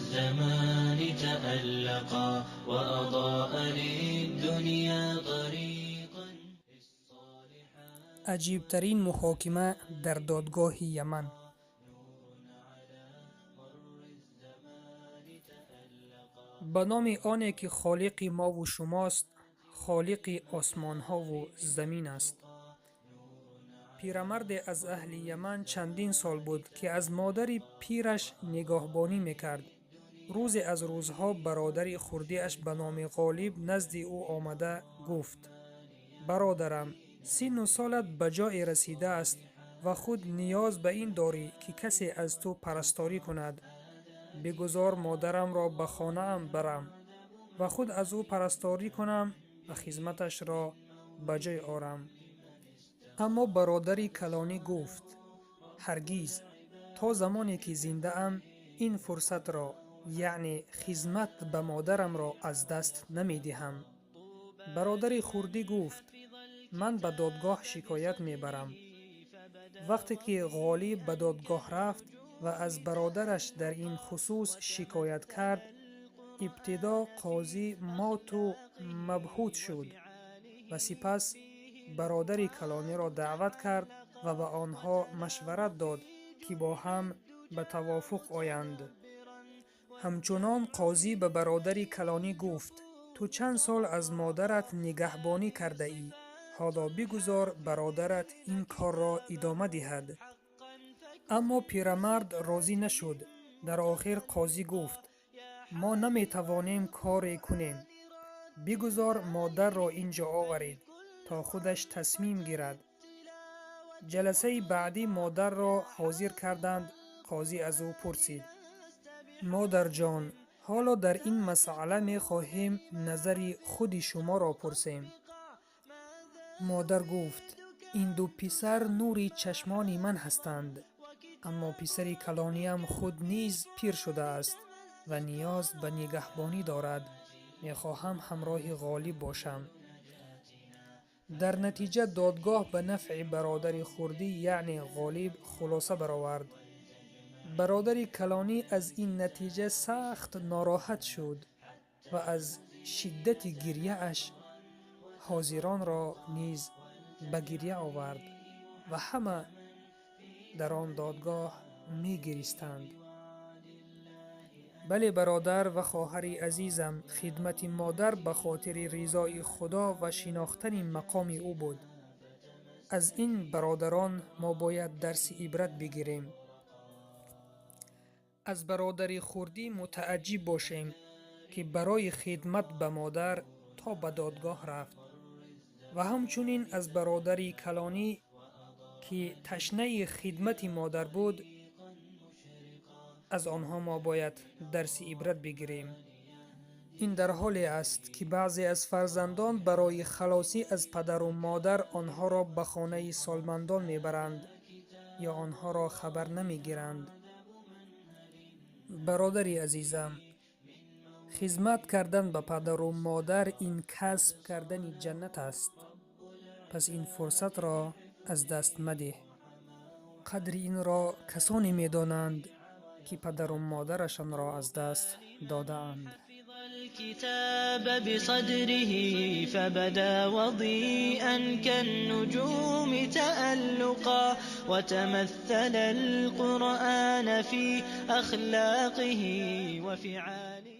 الزمان تألقا وأضاء للدنيا طريقا. Аҷибтарин муҳокима дар додгоҳи Яман. Ба номи оне ки холиқи мову шумост, холиқи осмонҳову замин аст. Пирамарде аз аҳли Яман чандин сол буд, ки аз модари пираш нигоҳбонӣ мекард. Рӯзе аз рӯзҳо бародари хурдиаш ба номи Ғолиб назди ӯ омада гуфт: бародарам, синну солат ба ҷое расидааст ва худ ниёз ба ин дорӣ, ки касе аз ту парасторӣ кунад. Бигузор модарамро ба хонаам барам ва худ аз ӯ парасторӣ кунам ва хизматашро ба ҷой орам. Аммо бародари калонӣ гуфт: ҳаргиз, то замоне ки зиндаам, ин фурсатро, яъне хизмат ба модарамро аз даст намедиҳам. Бародари хурдӣ гуфт: ман ба додгоҳ шикоят мебарам. Вақте ки Ғолиб ба додгоҳ рафт ва аз бародараш дар ин хусус шикоят кард, ибтидо қозӣ моту мабҳут шуд ва сипас бародари калониро даъват кард ва ба онҳо машварат дод, ки бо ҳам ба тавофуқ оянд. Ҳамчунон қозӣ ба бародари калонӣ гуфт: ту чанд сол аз модарат нигаҳбонӣ кардаӣ, ҳоло бигузор бародарат ин корро идома диҳад. Аммо пирамард розӣ нашуд. Дар охир қозӣ гуфт: мо наметавонем коре кунем, бигузор модарро ин ҷо оваред, то худаш тасмим гирад. Ҷаласаи баъдӣ модарро ҳозир карданд. Қозӣ аз ӯ пурсид: модарҷон, ҳоло дар ин масъала мехоҳем назари худи шуморо пурсем. Модар гуфт: ин ду писар нури чашмони ман ҳастанд, аммо писари калониам худ низ пир шудааст ва ниёз ба нигаҳбонӣ дорад. Мехоҳам ҳамроҳи Ғолиб бошам. Дар натиҷа додгоҳ ба нафъи бародари хурдӣ, яъне Ғолиб, хулоса баровард. Бародари калонӣ аз ин натиҷа сахт нороҳат шуд ва аз шиддати гиряаш ҳозиронро низ ба гиря овард ва ҳама дар он додгоҳ мегиристанд. Бале, бародар ва хоҳари азизам, хидмати модар ба хотири ризои Худо ва шинохтани мақоми ӯ буд. Аз ин бародарон мо бояд дарси ибрат бигирем. Аз бародари хурдӣ мутааҷҷиб бошем, ки барои хидмат ба модар то ба додгоҳ рафт, ва ҳамчунин аз бародари калонӣ, ки ташнаи хидмати модар буд. Аз онҳо мо бояд дарси ибрат бигирем. Ин дар ҳоле аст, ки баъзе аз фарзандон барои халосӣ аз падару модар онҳоро ба хонаи солмандон мебаранд ё онҳоро хабар намегиранд. Бародари азизам, хизмат кардан ба падару модар ин касб кардани ҷаннат аст. Пас ин фурсатро аз даст мадеҳ. Қадри инро касоне медонанд, ки падару модарашонро аз даст додаанд. الكتاب بصدره فبدا وضيئا كالنجوم تألقا وتمثل القرآن في أخلاقه وفعاله.